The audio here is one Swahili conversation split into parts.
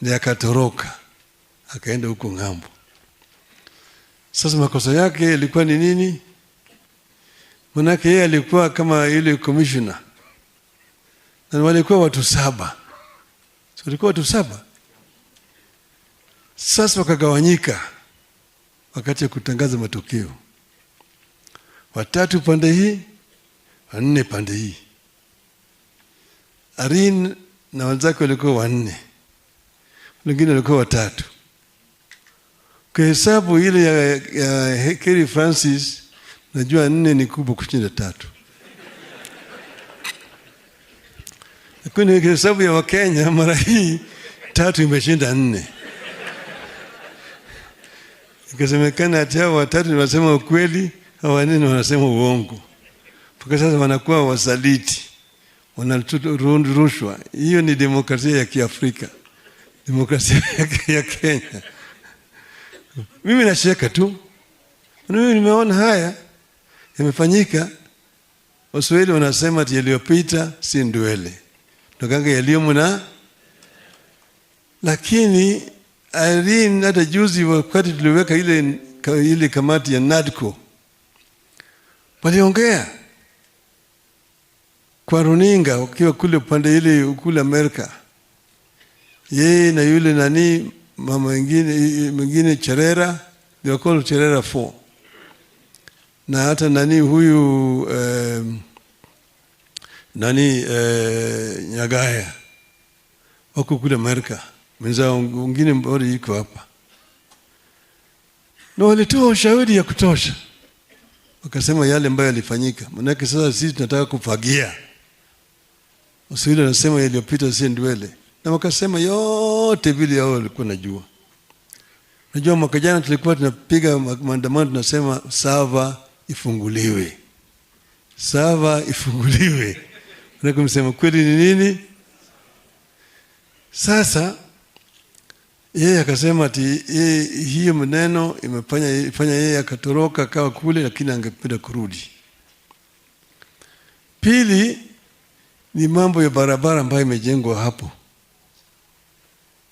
Ndiye akatoroka akaenda huko ng'ambo. Sasa makosa yake ilikuwa ni nini? Manake yeye alikuwa kama ile commissioner, na walikuwa watu 7. So walikuwa watu 7. Sasa wakagawanyika wakati ya kutangaza matokeo, 3 pande hii, 4 pande hii. Irene na wenzake walikuwa 4, wengine walikuwa 3. Kwa hesabu ile ya Kerry Francis, najua 4 ni kubwa kushinda 3. Lakini kwa hesabu ya Wakenya mara hii 3 imeshinda 4. Ikasemekana ati hao 3 wanasema ukweli, hao 4 wanasema uongo. Mpaka sasa wanakuwa wasaliti, wanarushwa. Hiyo ni demokrasia ya Kiafrika, demokrasia ya Kenya. Mimi nacheka tu. Mimi nimeona haya yamefanyika. Waswahili wanasema ati yaliyopita si ndwele, tokanga yaliyomo na. Lakini Irene, hata juzi wakati tuliweka ile kamati ya NADCO, waliongea kwa runinga wakiwa kule upande ile kule Amerika, yeye na yule nani mama mwingine Cherera, they were called Cherera 4, na hata nani huyu nani Nyagaya wako kule Amerika, mwenzao mwingine bado yuko hapa, na walitoa ushahidi ya kutosha, wakasema yale ambayo yalifanyika. Maana sasa sisi tunataka kufagia. Waswahili wanasema yaliyopita si ndwele, na wakasema yote vile hao walikuwa najua. Najua mwaka jana tulikuwa tunapiga maandamano tunasema sava ifunguliwe, sava ifunguliwe. Na kumsema kweli ni nini? Sasa yeye akasema ati yeye, hiyo maneno imefanya yeye akatoroka akawa kule, lakini angependa kurudi. Pili ni mambo ya barabara ambayo imejengwa hapo.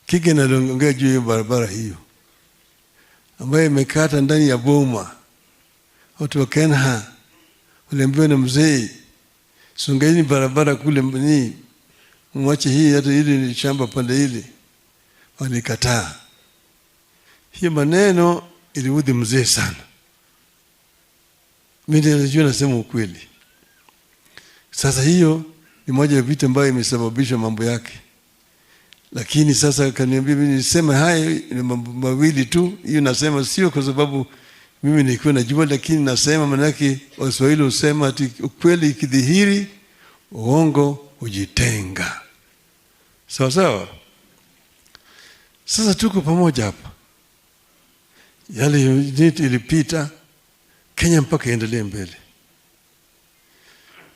Kigen aliongea juu ya barabara hiyo ambayo imekata ndani ya boma. Watu wa Kenha waliambiwa na mzee, songeeni barabara kule, ni mwache hii, hata hili ni shamba pande ile. Walikataa. Hiyo maneno iliudhi mzee sana. Mimi najua nasema ukweli. Sasa hiyo ni moja ya vitu ambayo imesababisha mambo yake. Lakini sasa akaniambia mimi niseme haya ni mambo mawili tu. Hiyo nasema sio kwa sababu mimi nilikuwa najua, lakini nasema manake Waswahili husema ati ukweli ikidhihiri uongo hujitenga. Sawa sawa. Sasa tuko pamoja hapa. Yale ilipita, Kenya mpaka iendelee mbele.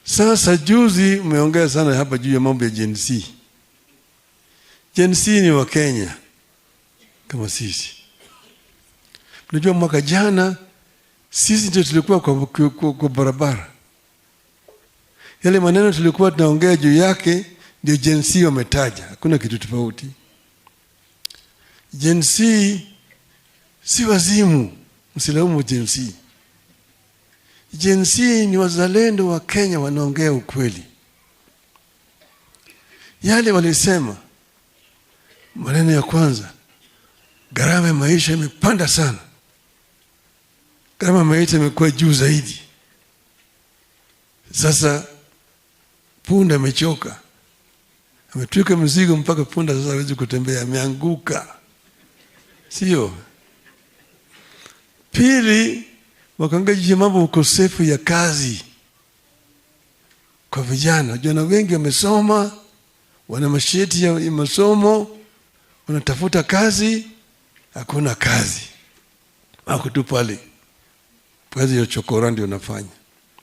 Sasa juzi umeongea sana hapa juu ya mambo ya Gen Z. Gen Z ni wa Kenya kama sisi. Unajua mwaka jana sisi ndio tulikuwa kwa barabara. Yale maneno tulikuwa tunaongea juu yake ndio Gen Z wametaja. Hakuna kitu tofauti. Gen Z si wazimu, msilaumu Gen Z. Gen Z ni wazalendo wa Kenya wanaongea ukweli. Yale walisema, maneno ya kwanza, gharama ya maisha imepanda sana. Gharama ya maisha imekuwa juu zaidi. Sasa punda amechoka. Ametwika mzigo mpaka punda sasa hawezi kutembea, ameanguka. Sio? Pili, wakaangalia mambo ukosefu ya kazi kwa vijana. Vijana wengi wamesoma, wana masheti ya masomo, wanatafuta kazi, hakuna kazi. Wako tu pale. Kazi ya chokora ndio wanafanya.